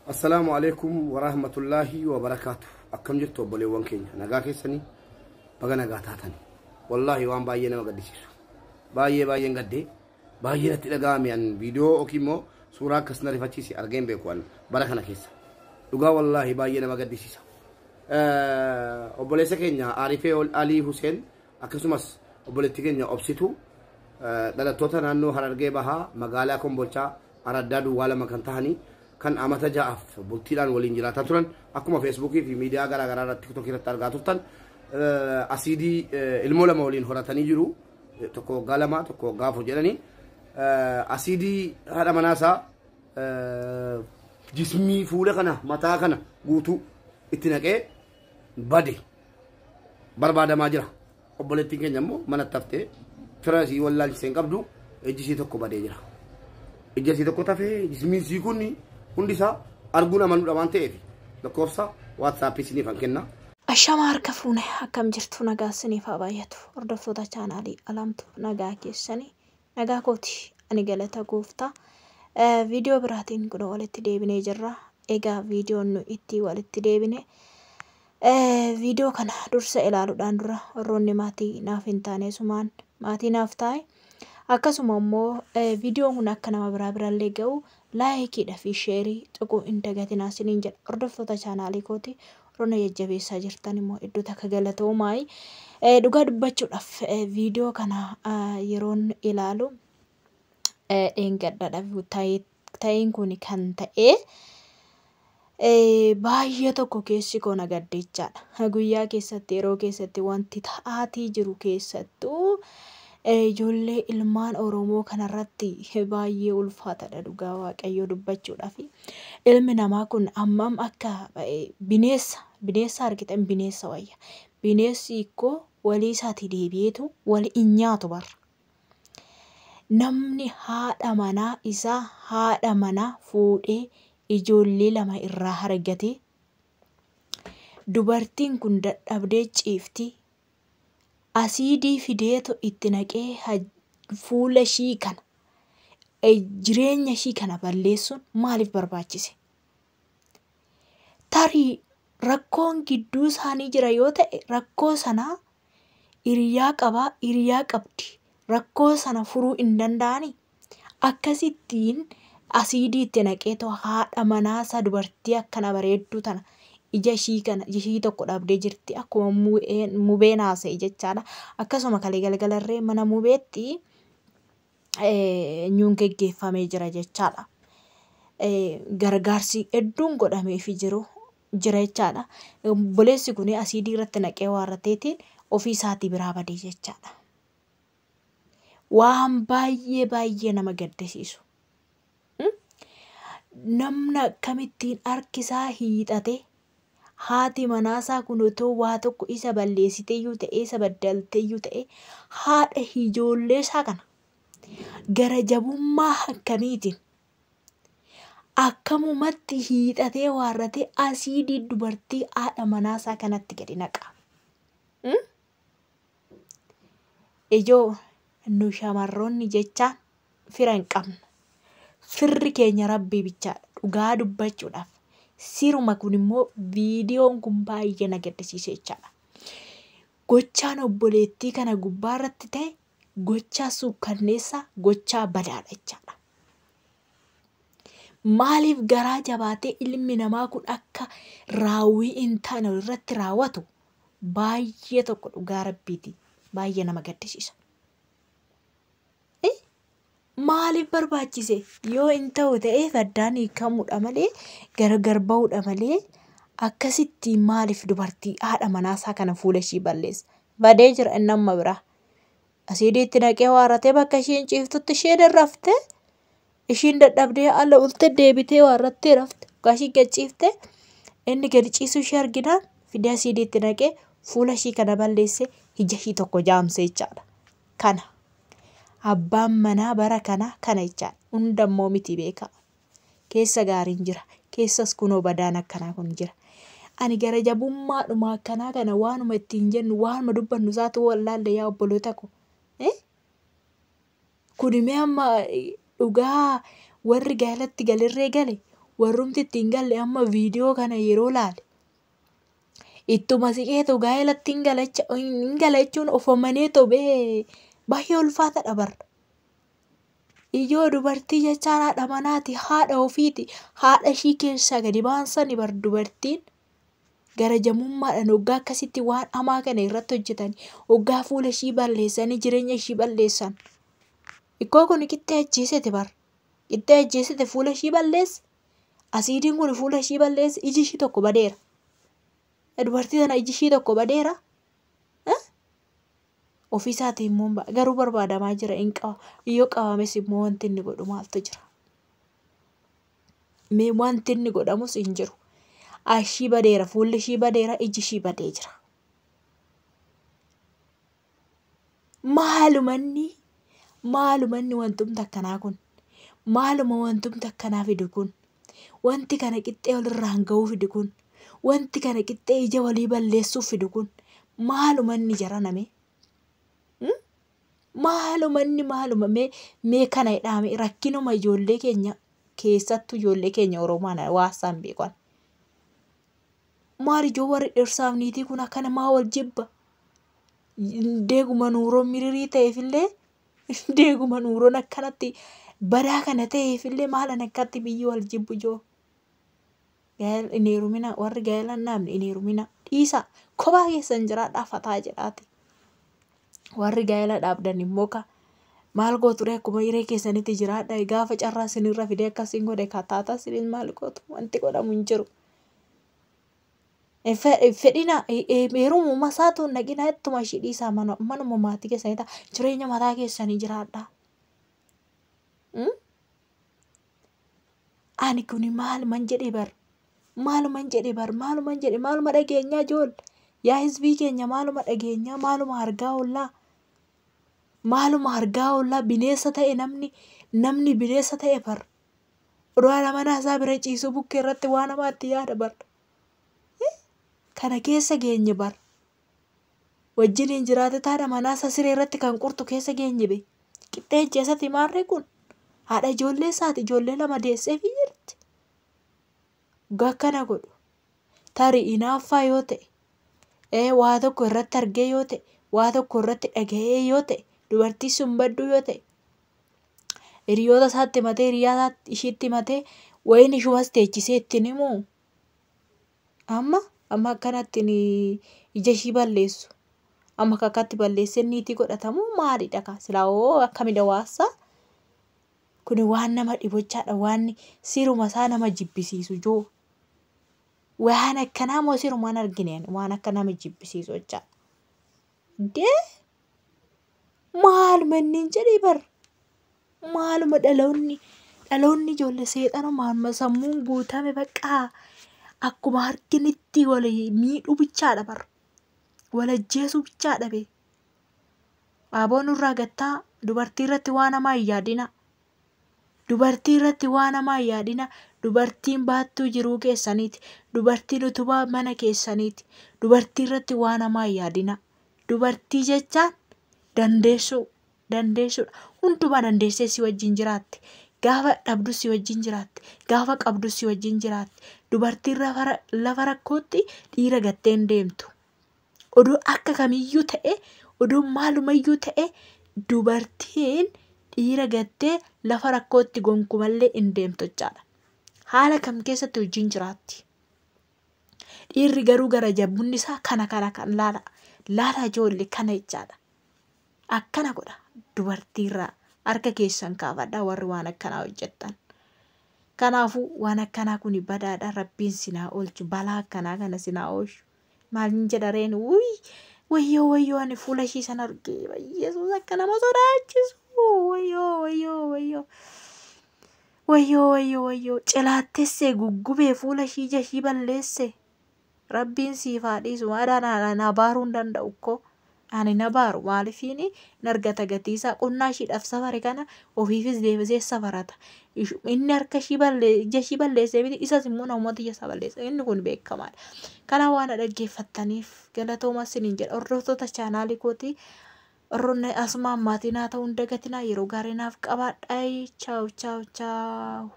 Assalaamu alaikum warahmatullaahi wabarakaatu. Akkam jirtu obboleewwan keenya? Nagaa keessanii? Baga nagaa taatanii. Wallaahi waan baay'ee nama gaddisiisu. Baay'ee baay'een gaddee, baay'ee natti dhaga'ame. An viidiyoo yookiin immoo suuraa akkas na rifachiise argee hin beeku an bara kana keessa. Dhugaa wallaahi baay'ee nama gaddisiisa. Obboleessa keenya Aarifee Alii Huseen akkasumas obboleettii keenya Obsituu, dhalattoota naannoo Harargee Bahaa, magaalaa Kombolchaa, araddaa duwwaa 2 kan tahanii, kan amata 6f bultiidhaan waliin jiraataa turan, akkuma Feesbuukii fi miidiyaa garaa garaa irratti, TikTokii irratti argaa turtan, asiidii ilmoo 2 waliin horatanii jiru. Tokko waggaa 2, tokko waggaa 4 jedhanii. Asiidii haadha manaasaa jismii fuula kana, mataa kana guutuu itti naqee bade, barbaadamaa jira. Obboleettiin keenya immoo manatti haftee fira isii wallaalchisee hin qabdu. Ijji isii tokko badee jira. Ija isii tokko tafee, jismiin isii kun hundi isaa arguun amanuudha waan ta'eef, lakkoofsa WhatsAppii isiniif kan kenna. Ashama, harka fuune, akkam jirtu? Nagaa isiniif haa baay'atu. Hordoftoota chaanaalii Alamtu, nagaa keessanii? Nagaa kooti ani, galata gooftaa. Viidiyoo biraatiin kun walitti deebinee jirra. Egaa viidiyoon nu itti walitti deebine, viidiyoo kana dursa ilaaluudhaan dura warroonni maatii naaf hin taane sumaan maatii naaf taa'e, akkasuma immoo viidiyoon kun akka nama biraa birallee ga'u likeiidha fi shareii tuquu hin dagatinaa isiniin jedha. Hordoftoota chaanaalii kooti, warroonni jajjabeessaa jirtan immoo iddoo takka galatoomaayii. Dhugaa dubbachuudhaaf viidiyoo kana yeroon ilaalu dheengadhaadha ta'iin kun kan ta'e, baay'ee tokko keessi koo na gaddechaadha. Guyyaa keessatti, yeroo keessatti wanti ta'aatii jiru, keessattuu ijoollee ilmaan Oromoo kanarratti baay'ee ulfaataadha dhugaa Waaqayyoo dubbachuudhaaf. Ilmi namaa kun hammam akka bineessa, bineensa argitan, bineensa wayya. Bineensi ikkoo walii isaatii deebi'eetu wal hin nyaatu barra. Namni haadha manaa isaa, haadha manaa fuudhee ijoollee 2 irraa argatee, dubartiin kun dadhabdee ciifti. Asiidii fideetu itti naqee fuula ishii kana, jireenya ishii kana balleessuun maaliif barbaachise? Tarii rakkoon gidduu isaanii jira yoo ta'e, rakkoo sanaa hiriyaa qabaa, hiriyaa qabdi. Rakkoo sana furuu hin danda'anii? Akkasittiin asiidii itti naqeetoo haadha manaasaa, dubartii akkana bareedduu tana, ija ishii kana, ija ishii tokko dhabdee jirti, akkuma mubeen haasa'e jechaadha. Akkasuma kalee galgalarree mana mubeetti eenyuun geggeeffamee jira jechaadha. Gargaarsi hedduun godhameefii jiru jira jechaadha. Obboleessi kun asiidii irratti naqee waarrateetiin ofii isaatii biraa badee jechaadha. Waan baay'ee baay'ee nama gaddisiisu. Namni akkamittiin harki isaa hiixate, haati manaasaa kun otoo waa tokko isa balleessiteeyyuu ta'e, isa baddalteeyyuu ta'e, haadha ijoollee isaa kana gara jabummaa akkamiitiin akkamumatti hiixatee waarratee asiidii dubartii haadha manaasaa kanatti gadi naqa? Ijoo nu shamarroonni jechaan fira hin qabnu. Firri keenya rabbii bichaadha. Dhugaa dubbachuudhaaf. Siruma kun immoo viidiyoon kun baay'ee na gaddisiise jechaadha. Gochaan obboleettii kana gubbaarratti ta'e gochaa suukkanneessaa, gochaa badaadha jechaadha. Maaliif garaa jabaatee ilmi namaa kun akka raawwii hin taane irratti raawwatu? Baay'ee tokko dhugaa rabbiiti. Baay'ee nama gaddisiisa. Maaliif barbaachise? Yoo hin ta'u ta'ee addaan hiikamuudha malee, gargar ba'uudha malee, akkasitti maaliif dubartii haadha manaasaa kana fuula ishii balleessa? Badee jira inni amma biraa. Asiidii itti naqee waarratee bakka isheen ciiftutti isheen raftee, ishiin dadhabdee ala ulte, deebitee waarrattee rafte. Hoggaa ishiin gad ciifte, inni gadi ciisuu ishee arginaan fidee asiidii itti naqee fuula ishii kana balleessee, ija ishii tokko jaamse jechaadha. Kana. Abbaan manaa bara kana kana jechaadha. Hundammoo miti, beekaa. Keessa gaariin jira. Keessas kunoo badaan akkanaa kun jira. Ani gara jabummaadhuma akkanaa kana waanuma ittiin jennu, waanuma dubbannu isaatu wallaalle, yaa obboloota ko. Kuni mee amma dhugaa warri gaalatti galirree gale Warrumti ittiin galle amma viidiyoo kana yeroo laale ittuma siqeetu gaa'elatti hin gala jechuun of amaneetu bee baay'ee ulfaataadha bar. Ijoo dubartii jechaan haadha manaati, haadha ofiiti, haadha ishii keessaa gadi baansani bar dubartiin. Gara jamummaadhaan hoggaa akkasitti waan hamaa kana irratti hojjetan, hoggaa fuula ishii balleessanii jireenya ishii balleessan. Ikkoo kun qixxee ajjeesete bar. Qixxee ajjeesete fuula ishii balleesse. Asiidiin kun fuula ishii balleesse, iji ishii tokko badeera. Dubartii tana iji ishii tokko badeera. Ofiisaatii immoo garuu barbaadamaa jira hin qaba. Yoo qabames immoo wanti inni godhu maaltu jira? Mee wanti inni godhamus hin jiru. Ashii badeera, fuulli ishii badeera, iji ishii badee jira. Maalumanni wantumti akkanaa kun? Maaluma wantumti akkanaa fidu kun? Wanti kana qixxee walirraan ga'uu fidu kun? Wanti kana qixxee ija walii balleessuuf fidu kun? Maalumanni jara name? Maalumanni maaluma mee kana jedhame rakkinuma ijoollee keenya keessattuu ijoollee keenya Oromoo waasaan beekan. Maal ijoo warri dhirsaaf niitii kun akkana maa wal jibba? Deeguma nuuroon miriirii ta'eefillee deeguma nuuroon akkanatti badaa kana ta'eefillee maalan akkatti biyyi wal jibbu ijoo? Gaa'ela hin heerumina, warri gaa'ela hin dhaabne hin heerumina, dhiisaa kophaa keessan jiraadhaa fataa jedhaati. Warri gaa'ela dhaabdan immoo ka maal gootu ree akkuma hiree keessanitti jiraadhaa, gaafa carraa isinirra fidee akkasiin godhe kataataa isiniin maal gootu, wanti godhamu hin jiru. Fedhina heerumuma isaatu naqina, ittuma ishii dhiisaa, manuma maatii keessanii ta'a, jireenya mataa keessanii jiraadhaa. Ani kuni maaluman jedhe bar, maaluman jedhe bar, maaluman jedhe, maaluma dhageenyaa ijoolle, yaa hizbii keenya maaluma dhageenyaa, maaluma argaa oollaa, maaluma argaa oollaa. Bineensa ta'e namni bineensa ta'e bar. Oduu haadha manaa isaa bira ciisuu bukkee irratti waan namaatti yaada bar. Kana keessa geenye bar. Wajjiniin jiraate haadha manaa isaa siree irratti kan qurtu keessa geenye be. Qixxee ejjeesati maarree kun haadha ijoollee isaati, ijoollee lama deessee fi jirti. Akkana godhu. Tarii hinaaffaa yoo ta'e, waa tokko irratti argee yoo ta'e, waa tokko irratti dhaga'ee yoo ta'e, dubartii sun badduu yoo ta'e, hiriyoota isaatti himatee, hiriyaa ishiitti himatee, wayin ishumas teechisee ittiin himuu. Amma akkanatti ija ishii balleessu. Amma akkatti balleessee niitii godhatamu maalidha ka? Silaa hoo akkamidha waassaa? Kuni waan nama dhibochaadha, waan siruma isaa nama jibbisiisu joo. Waan akkanaa moo sirumaan argine waan akka nama jibbisiisu jechaadha. Dee maaluma inni hin jedhee bar, maaluma dhaloonni ijoollee seexanumaan sammuun guutame baqqaa akkuma harkinitti wal miidhuu bichaadha bar, wal ajjeesuu bichaadha bee. Aboo nurraa gattaa, dubartii irratti waan hamaa hin yaadina. Dubartii irratti waan hamaa hin yaadina. Dubartiin baattuu jiruu keessaniiti. Dubartiin utubaa mana keessaniiti. Dubartii irratti waan hamaa hin yaadina. Dubartii jechaan dandeessuudha. Hundumaa dandeessee si wajjin jiraatti. Gaafa dhabdu si wajjin jiraatti. Gaafa qabdu si wajjin jiraatti. Dubartiin lafa rakkootti dhiira gattee hin deemtu. Oduu akka kamiyyuu ta'e, oduu maalumayyuu ta'e, dubartiin dhiira gattee lafa rakkootti gonkumallee hin deemtu jechaadha. Haala kam keessatti wajjin jiraatti. Dhiirri garuu gara jabunni isaa kana kana kan laala. Laala ijoollee kana jechaadha. Akkana godha dubartiirraa harka keessan kaafadhaa warri waan akkanaa hojjettan. Kanaafuu waan akkanaa kun badaadha, rabbiin sinaa oolchu, balaa akkanaa kana sinaa oolchu. Maal jedha reen, wuy wayyoo wayyoo, ani fuula ishii sana argee Yesuus akka nama sodaachisu, wayyoo wayyoo wayyoo wayyoo wayyoo wayyoo, cilaattessee guggubee fuula ishii ija ishii balleesse. Rabbiin siif haa dhiisu, maadhaan na baaruu hin danda'u koo. Ani na baaru maalifiin hin argata gatii isaa, qonnaa ishiidhaaf safare kana ofiifis deebisee safarata. Inni harka ishii ija ishii balleessee miti, isas immoo namoota ija isaa balleessa, inni kun beekamaadha. Kanaaf waan dhaggeeffattaniif galatooma isiniin jedha, hordoftoota chaanaalii kootii. Warroonni asumaan maatii naa ta'uu hin dagatinaa, yeroo gaarii naaf qabaadhaa. Chaaw chaaw chaaw.